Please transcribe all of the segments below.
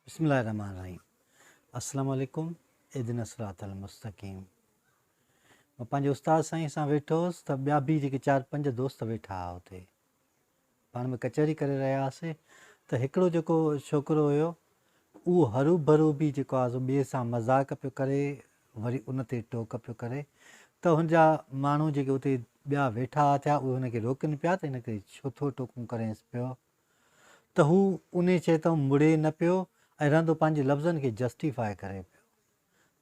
بسم الله الرحمن الرحيم السلام عليڪم اهدنا الصراط المستقيم مان پنهنجي استاد سائين سان ويٺو هوس ته ٻيا به جيڪي چار پنج دوست ويٺا هئا اتي پاڻ ۾ ڪچهري ڪري رهيا هئاسي ته هڪڙو جيڪو ڇوڪرو هيو اهو هرو ڀرو به جيڪو آهي سو ٻئي سان مذاق پيو ڪري وري ان تي ٽوڪ پيو ڪري ته هن جا ماڻهو جيڪي اتي ٻيا ويٺا ٿيا اهي هن کي روڪن پيا ته هن کي ڇو ٿو ٽوڪون ڪرينس پيو ته هو انهي شيء تان مڙي نه پيو ۽ رهندو پنهنجي لفظن کي جسٽيفاء ڪري پيو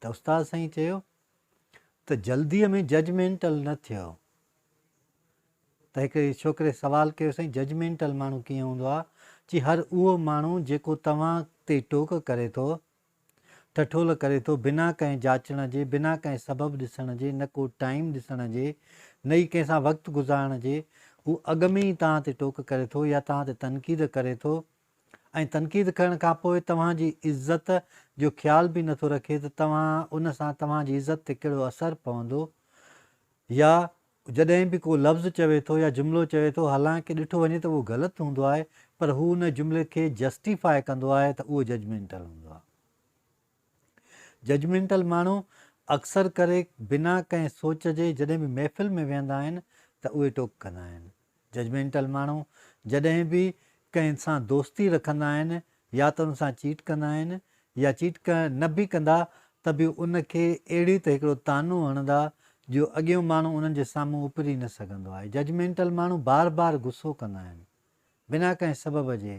ته استاد سائين چيو ته جلديء ۾ ججمينٽل نه ٿيو ته هڪ ڇوڪري سوال ڪيو سائين ججمينٽل ماڻهو ڪيئن هوندو آهي؟ چي هر اهو ماڻهو جيڪو توهان تي ٽوڪ ڪري ٿو ٺٺول ڪري ٿو، بنا ڪنهن جاچڻ جي، بنا ڪنهن سبب ڏسڻ جي، نه ڪو ٽائيم ڏسڻ جي، نه ئي ڪنهن سان وقت گذارڻ جي، هو اڳ ۾ ئي توهان تي ٽوڪ ڪري ٿو يا توهان تي تنقيد ڪري ٿو ۽ تنقيد ڪرڻ کان پوء توهان جي عزت جو خيال به نٿو رکي ته توهان ان سان توهان جي عزت تي ڪهڙو اثر پوندو يا جڏهن به ڪو لفظ چوي ٿو يا جملو چوي ٿو حالانڪه ڏٺو وڃي ته اهو غلط هوندو آهي پر هو ان جملي کي جسٽيفاء ڪندو آهي ته اهو ججمينٽل هوندو آهي. ججمينٽل ماڻهو اڪثر ڪري بنا ڪنهن سوچ جي جڏهن به محفل ۾ ويهندا آهن ته اهي ٽوڪ ڪندا آهن. ججمينٽل ماڻهو جڏهن به ڪنهن سان دوستي رکندا آهن يا ته ان سان چيٽ ڪندا آهن يا چيٽ نه به ڪندا ته به ان کي اهڙي ته هڪڙو طعنو هڻندا جو اڳيون ماڻهو انهن جي سامهون اپري نه سگهندو آهي. ججمينٽل ماڻهو بار بار غصو ڪندا آهن بنا ڪنهن سبب جي.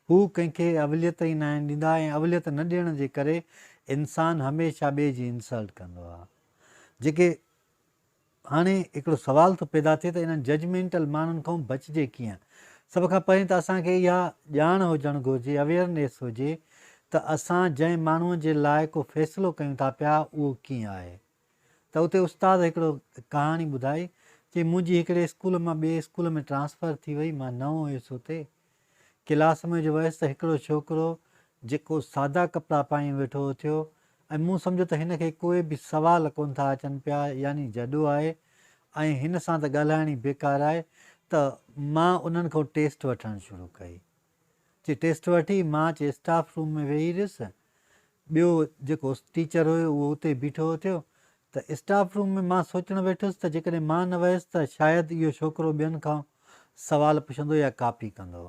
هو ڪنهن کي اوليت ئي ناهن ڏيندا ۽ اوليت نه ڏيڻ جي ڪري انسان هميشه ٻئي جي انسلٽ ڪندو آهي. جيڪي هاڻي هڪڙو سوال ٿو پيدا ٿئي ته انهن ججمينٽل ماڻهن کان بچجي ڪيئن؟ سڀ کان پهرين ته اسان کي اها ڄاڻ هجڻ گهرجي، Awareness هجي، ته اسان جنهن ماڻهوء جي لاء ڪو فيصلو ڪيون ٿا پيا اهو ڪيئن آهي؟ ته اتي استاد هڪڙو ڪهاڻي ٻڌائي، چي منهنجي هڪڙي اسڪول مان ٻئي اسڪول ۾ ٽرانسفر ٿي وئي، مان نئون هيس اتي، ڪلاس ۾ جو ويس ته هڪڙو ڇوڪرو جيڪو سادا ڪپڙا پائي ويٺو اٿيو ۽ مون سمجهيو ته هن کي ڪوئي به سوال ڪونه ٿا اچن پيا يعني جڏو آهي ۽ هن سان ته ڳالهائڻ ئي بيڪار آهي ته مان انهن کان ٽيسٽ وٺڻ شروع ڪئي. چي ٽيسٽ وٺي مان اچي اسٽاف روم ۾ ويهي رهيس. ٻيو جيڪو ٽيچر هيو اهو اتي بيٺو اٿيو ته اسٽاف روم ۾ مان سوچڻ ويٺس ته جيڪڏهن مان نه ويس ته شايد اهو ڇوڪرو ٻين کان سوال پڇندو يا ڪاپي ڪندو.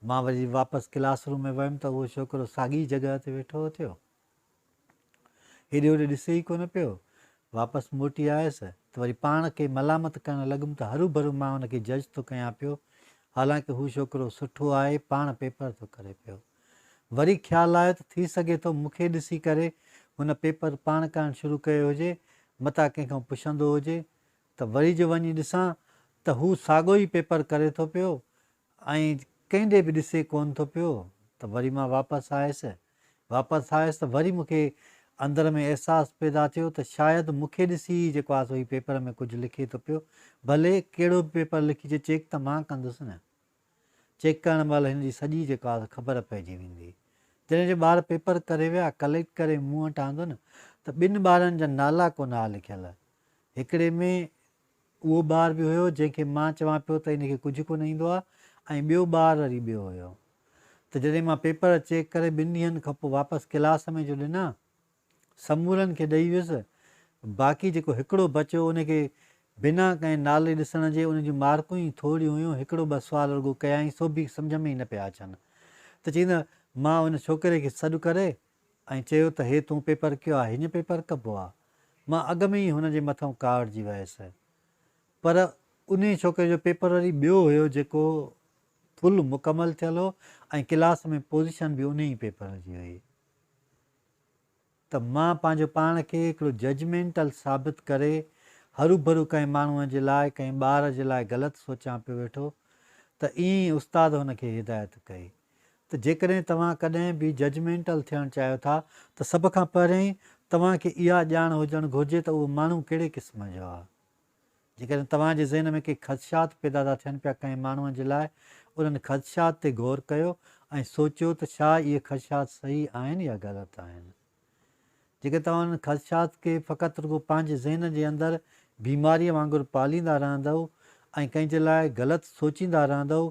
مان وري واپس ڪلاس روم ۾ ويم ته اهو ڇوڪرو ساڳي ئي جڳهه تي ويٺو اٿيو. هيڏي هوڏي ڏسي ئي ڪونه پيو. واپس موٽي آيس ته وري پاڻ کي ملامت ڪرڻ لڳم ته هروڀرو مان هن کي جج ٿو ڪيان پيو، حالانڪه هو ڇوڪرو سٺو آهي، پاڻ پيپر ٿو ڪري پيو. وري خيال آيو ته ٿي سگهي ٿو مون کي ڏسي ڪري هن پيپر پاڻ ڪرڻ شروع ڪيو هجي، متان ڪنهن کان پڇندو هجي ته وري جو وڃي ڏسان ته هو ساڳو ئي پيپر ڪري ٿو پيو ۽ ڪنهن ڏي به ڏسي ڪونه ٿو پيو ته وري مان واپس آيس. واپس آيس ته وري مون کي اندر ۾ احساس پيدا ٿيو ته شايد مون کي ڏسي ئي جيڪو آهي سو هي پيپر ۾ ڪجهه لکي ٿو پيو. ڀلي ڪهڙو به پيپر لکجي چيڪ ته مان ڪندس نه. چيڪ ڪرڻ مهل هن جي سڄي جيڪا آهي سو خبر پئجي ويندي. جڏهن جو ٻار پيپر ڪري ويا، ڪليڪٽ ڪري مون وٽ آندو نه ته ٻن ٻارن جا نالا ڪونه ها لکيل. هڪڙي ۾ اهو ٻار به هيو جنهن کي مان چوان پيو ته ان کي ڪجهه ڪونه ايندو آهي ۽ ٻيو ٻار وري ٻيو هيو ته جڏهن مان پيپر چيڪ ڪري ٻن ڏينهن کان پوء واپس ڪلاس ۾ جو ڏنا سمورن کي ڏئي ويس باقي جيڪو هڪڙو بچيو ان کي بنا ڪنهن نالي ڏسڻ جي ان جون مارڪون ئي ٿوريون هيون هڪڙو ٻه سوال رڳو ڪيائين سو به سمجهه ۾ ئي نه پيا اچن ته چئي نه مان ان ڇوڪري کي سڏ ڪري ۽ چيو ته هي تون پيپر ڪيو آ هينئن پيپر ڪبو آ. مان اڳ ۾ ئي هن جي مٿئون ڪاوڙجي ويس. پر انهي ڇوڪري جو پيپر وري ٻيو هيو جيڪو فل مڪمل ٿيل هو ۽ ڪلاس ۾ پوزيشن به انهي ئي پيپر جي هئي. ته مان پنهنجو پاڻ کي هڪڙو ججمينٽل ثابت ڪري هروڀرو ڪنهن ماڻهوء جي لاء ڪنهن ٻار جي لاء غلط سوچان پيو ويٺو ته ائين ئي استاد هن کي هدايت ڪئي. ته جيڪڏهن توهان ڪڏهن به ججمينٽل ٿيڻ چاهيو ٿا ته سڀ کان پهرئين توهان کي اها ڄاڻ هجڻ گهرجي ته اهو ماڻهو ڪهڙي قسم جو آهي. جيڪڏهن توهان جي ذهن ۾ ڪي خدشات پيدا ٿا ٿين پيا ڪنهن ماڻهوء جي لاء انهن خدشات تي غور ڪيو ۽ سوچيو ته ڇا اهي خدشات صحيح آهن يا غلط آهن. جيڪڏهن توهان انهن خدشات کي فقط رڳو پنهنجي ذهن جي اندر بيماريء وانگر پاليندا رهندؤ ۽ ڪنهن جي لاء غلط سوچيندا رهندؤ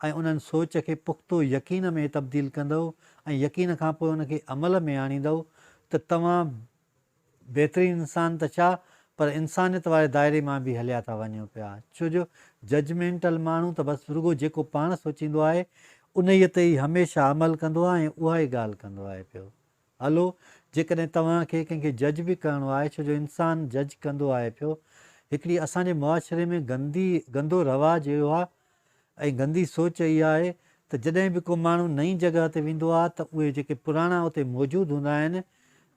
۽ انهن سوچ کي پختو يقين ۾ تبديل ڪندؤ ۽ يقين کان پوء ان کي عمل ۾ آڻيندؤ ته توهان بهترين انسان ته ڇا پر انسانيت واري دائري مان به هليا ٿا وڃو پيا ڇو جو ججمينٽل ماڻهو ته بس رڳو جيڪو پاڻ سوچيندو آهي انهيء تي ئي هميشه عمل ڪندو آهي ۽ اها ئي ڳالهه ڪندو آهي پيو. هلو جيڪڏهن توهان کي ڪنهن کي جج به ڪرڻو آهي ڇو جو انسان جج ڪندو آهي پيو هڪڙي اسان جي معاشري ۾ گندي گندو رواج اهو آهي ۽ گندي سوچ اها آهي ته جڏهن به ڪو ماڻهو نئين جڳهه تي ويندو آهي ته اهي جيڪي پراڻا اتي موجود هوندا آهن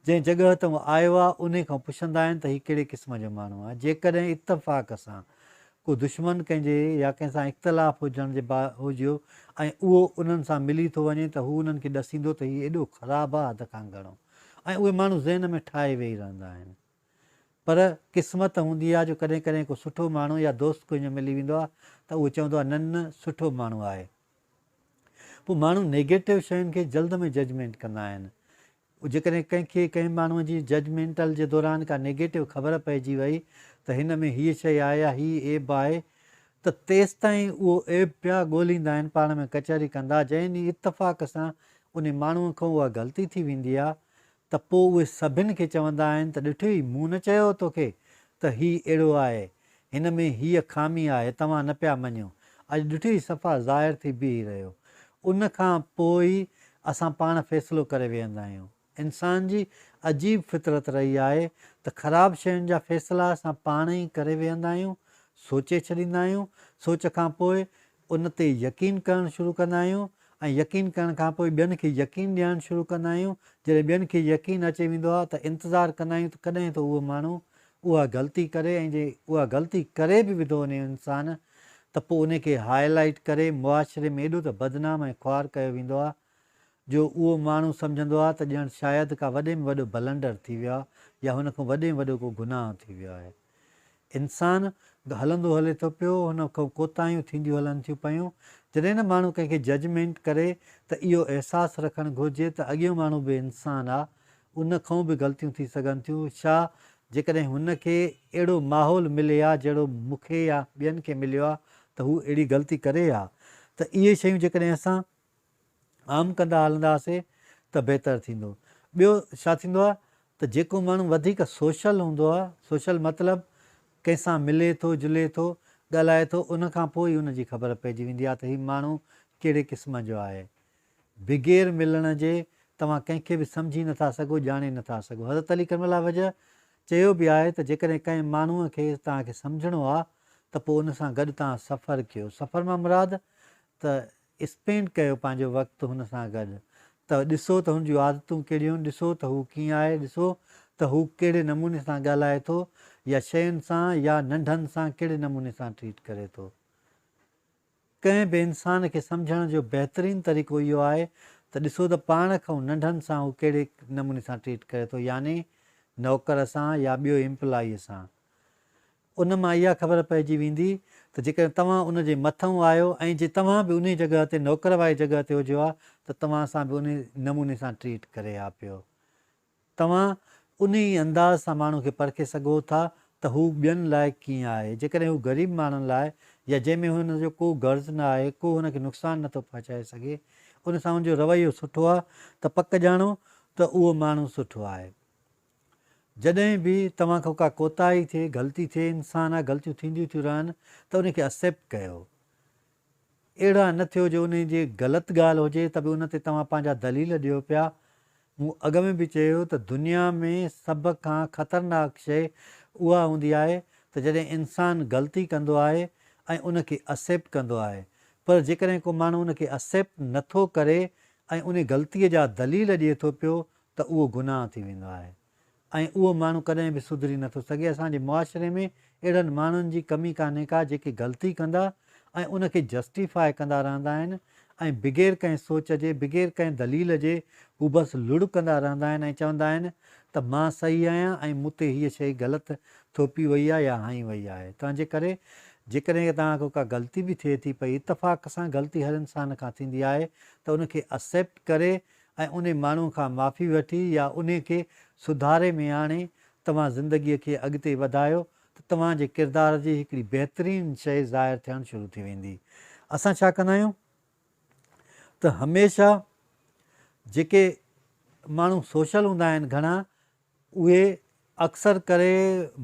جنهن جڳهه تان هو آيو آهي انهي کان پڇندا آهن ته هي ڪهڙي قسم جو ماڻهو آهي جيڪڏهن اتفاق سان ڪو دشمن ڪنهن جي يا ڪنهن سان اختلاف هجڻ جي با هجيو ۽ اهو انهن سان ملي ٿو وڃي ته هو انهن کي ڏسيندو ته هي ايڏو خراب آهي حد کان گهڻو ۽ اهي ماڻهو ذهن ۾ ٺاهي ويهي رهندا آهن. پر قسمت هوندي آهي جو ڪڏهن ڪڏهن ڪو سٺو ماڻهو يا دوست ڪنهن جو ملي ويندو آهي ته اهو چوندو آهي نه نه سٺو ماڻهو آهي. پوء ماڻهو نيگيٽو شين کي جلد ۾ ججمينٽ ڪندا آهن. جيڪڏهن ڪنهن کي ڪنهن ماڻهو جي ججمينٽل جي دوران ڪا نيگيٽو خبر پئجي وئي ته هن ۾ هيء شيء آهي يا هي عيب آهي ته تيستائين اهو عيب پيا ڳوليندا آهن پاڻ ۾ ڪچهري ڪندا جنهن ڏينهن اتفاق سان انهي ماڻهو کان اها غلطي ٿي ويندي آهي ته پوء اهي سڀن کي چوندا آهن ته ڏٺوئي مون نه چيو هو توکي ته هي اهڙو آهي، هن ۾ هيء خامي آهي، توهان نه پيا مڃو، اڄ ڏٺوئي صفا ظاهر ٿي بيهي رهيو. ان کان پوء ئي اسان پاڻ فيصلو ڪري ويهندا آهيون. انسان جي عجيب فطرت رهي آهي ته خراب شين جا فيصلا اسان پاڻ ئي ڪري ويهندا آهيون، سوچي ڇڏيندا آهيون، سوچ کان پوء ان تي يقين ڪرڻ شروع ڪندا آهيون ۽ يقين ڪرڻ کان پوء ٻين کي يقين ڏيارڻ شروع ڪندا آهيون، جڏهن ٻين کي يقين اچي ويندو آهي ته انتظار ڪندا آهيون ته ڪڏهن ٿو اهو ماڻهو اها غلطي ڪري ۽ جي اها غلطي ڪري به وڌو انهي انسان ته پوء انهي کي هاء لائيٽ ڪري معاشري ۾ ايڏو ته بدنام ۽ خوار ڪيو ويندو آهي جو اهو ماڻهو سمجهندو آهي ته ڄڻ شايد ڪا وڏي ۾ وڏو بلنڊر ٿي ويو آهي يا هن کان وڏي ۾ وڏو ڪو گناهه ٿي ويو آهي. انسان هلندو هلي ٿو پيو، هن کان ڪوتاهيون ٿينديون هلن ٿيون پيون. جڏهن نه ماڻهو ڪنهن کي ججمينٽ ڪري ته اهو احساس رکڻ گهرجي ته اڳيون ماڻهو به انسان آ، ان کان به غلطيون ٿي سگهن ٿيون. ڇا جيڪڏهن هن کي اهڙو ماحول ملي ها جهڙو مون کي يا ٻين کي مليو آ ته هو اهڙي غلطي ڪري ها؟ ته اهي شيون جيڪڏهن اسان عام ڪندا هلنداسين ته بهتر ٿيندو. ٻيو ڇا ٿيندو آهي ته جيڪو ماڻهو وڌيڪ سوشل هوندو آهي، سوشل مطلب ڪنهن سان ملي ٿو جلي ٿو، ڳالهائي ٿو، ان کان پوء ئي ان جي خبر پئجي ويندي آهي ته هي ماڻهو ڪهڙي قسم جو آهي. بغير ملڻ جي توهان ڪنهن کي به سمجهي نٿا سگهو، ڄاڻي نٿا سگهو. حضرت علي ڪرم الله وجهه چيو به آهي ته جيڪڏهن ڪنهن ماڻهوء کي توهان کي سمجهڻو آهي ته پوء ان سان گڏ توهان سفر ڪيو. سفر مان مراد ته اسپينڊ ڪيو پنهنجو وقت هن سان گڏ ته ڏسو ته هن جون عادتون ڪهڙيون آهن، ڏسو ته هو ڪيئن آهي، ڏسو ته هو ڪهڙي نموني سان ڳالهائي ٿو يا شين سان يا ننڍن سان ڪهڙي نموني سان ٽريٽ ڪري ٿو. ڪنهن به انسان کي سمجهڻ جو بهترين طريقو اهو آهي ته ڏسو ته پاڻ کان ننڍن سان هو ڪهڙي نموني سان ٽريٽ ڪري ٿو يعني نوڪر سان يا ٻيو ايمپلائيء سان. ان مان اها خبر پئجي ويندي ته جيڪڏهن توهان ان جي مٿئون آهيو ۽ جي توهان به انهي جڳهه تي نوڪر واري جڳهه تي هجو ها ته توهان سان به انهي نموني سان ٽريٽ ڪري ها پيو. توهان انهي ئي انداز سان ماڻهو کي پرکي سگهو ٿا ته هو ٻين لاء ڪيئن آهي. جيڪڏهن هو غريب ماڻهن لاء يا جنهن ۾ هن جو ڪو غرض نه آهي، ڪو هن کي نقصان نه ٿو پهچائي سگهي، ان سان هن جو رويو سٺو آهي ته پڪ ڄاڻو ته اهو ماڻهو سٺو آهي. جڏهن به توهان کان ڪا ڪوتاهي ٿئي، غلطي ٿئي، انسان آ غلطيون ٿينديون ٿيون رهن ته ان کي اسيپٽ ڪيو. اهڙا نه ٿيو جو انهي جي غلط ڳالهه هجي ته به ان تي توهان پنهنجا دليل ڏيو پيا. مون اڳ ۾ به چيو ته دنيا ۾ سڀ کان خطرناڪ شيء اها هوندي آهي ته جڏهن انسان غلطي ڪندو آهي ۽ ان کي اسيپٽ ڪندو آهي پر جيڪڏهن ڪو ماڻهو ان کي اسيپٽ نه ٿو ڪري ۽ انهي غلطي جا دليل ڏئي ٿو پيو ته اهو گناهه ٿي ويندو آهي ۽ اهو ماڻهو ڪڏهن به سڌري نٿو سگهي. اسان جي معاشري ۾ اهڙن ماڻهن جي ڪمي ڪانهي ڪا جيڪي غلطي ڪندا ۽ ان کي جسٽيفاء ڪندا رهندا آهن ۽ بغير ڪنهن سوچ جي بغير ڪنهن دليل جي هو بس لڙ ڪندا رهندا آهن ۽ چوندا آهن ته مان صحيح آهيان ۽ مون تي هيء شيء غلط ٿوپي وئي آهي يا هنئي وئي آهي. تنهنجي ڪري جيڪڏهن توهان کان ڪا غلطي به ٿئي ٿي پئي اتفاق سان غلطي هر انسان کان ٿيندي آهي ته ان کي اسيپٽ ڪري ۽ انهي ماڻهو کان معافي وٺي يا انهي کي سڌاري ۾ آڻي توهان زندگيء کي اڳتي وڌايو ته توهان جي ڪردار جي هڪڙي بهترين شيء ظاهر ٿيڻ شروع ٿي ويندي. اسان ڇا ڪندا آهيون ته هميشه جيڪي ماڻهو سوشل هوندا آهن گهڻا اهي اڪثر ڪري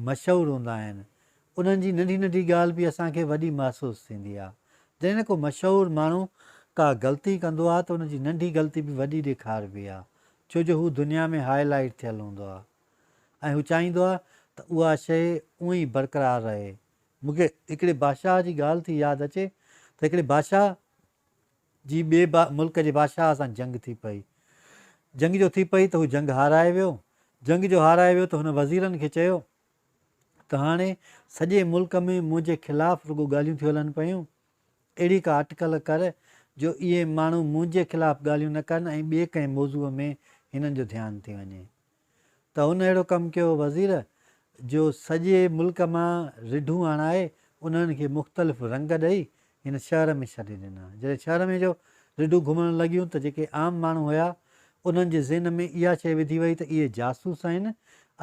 مشهور هوندا آهن. انهن جي ننڍي ننڍي ڳالهه به اسان کي وڏي محسوس ٿيندي آهي. جڏهن ڪو مشهور ماڻهو ڪا غلطي ڪندو آهي ته ان جي ننڍي غلطي به وڏي ڏيکاربي آهي ڇو جو هو دنيا ۾ هاء لائيٽ ٿيل هوندو آهي ۽ هو چاهيندو آهي ته اها شيء اونئن ئي برقرار رهي. مون کي هڪڙي بادشاهه جي ڳالهه ٿي ياد اچي ته هڪڙي بادشاهه جي ٻئي ملڪ جي بادشاهه سان جنگ ٿي پئي. جنگ جو ٿي پئي ته هو جنگ هارائي ويو. جنگ جو هارائي ويو ته هن وزيرن کي چيو ته هاڻي سڄي ملڪ ۾ منهنجي خلاف رڳو ڳالهيون ٿيون هلن پيون. اهڙي ڪا اٽڪل ڪر جو اهي ماڻهو منهنجي خلاف ڳالهيون نه ڪن ۽ ٻئي ڪنهن موضوع ۾ هنن جو ڌيان ٿي وڃي. ته هن اهڙو ڪم ڪيو وزير جو سڄي ملڪ مان رڍون آڻائي انهن کي مختلف رنگ ڏئي هن شهر ۾ ڇڏي ڏنا. جڏهن شهر ۾ جو رڍون گهمڻ لڳيون ته جيڪي عام ماڻهو هيا انهن جي ذهن ۾ اها شيء وڌي وئي ته اهي جاسوس آهن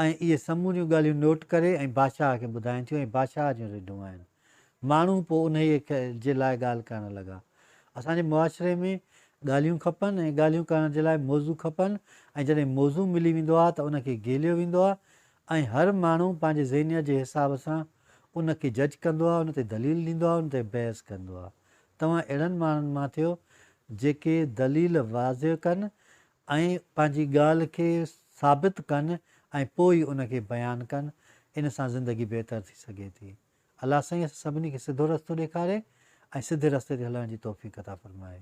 ۽ اهي سموريون ڳالهيون نوٽ ڪري ۽ بادشاهه کي ٻڌائين ٿيون ۽ بادشاهه جون رڍون آهن. ماڻهو پوء انهيء جي لاء ڳالهه ڪرڻ لڳا. اسان جي معاشري ۾ ڳالهيون کپن ۽ ڳالهيون ڪرڻ جي لاء موضوع کپن ۽ جڏهن موضوع ملي ويندو آهي ته ان کي گهيليو ويندو آهي ۽ هر ماڻهو پنهنجي ذهنيت جي حساب سان ان کي جج ڪندو آهي، ان تي دليل ڏيندو آهي، ان تي بحث ڪندو آهي. توهان اهڙن ماڻهن مان ٿيو جيڪي دليل واضح ڪن ۽ پنهنجي ڳالهه کي ثابت ڪن ۽ پوء ئي ان کي بيان ڪن، ان سان زندگي بهتر ٿي سگهي ٿي. الله سائين اسان سڀني کي سڌو رستو ڏيکاري ۽ سڌي رستي تي هلڻ جي توفيق عطا فرمائي.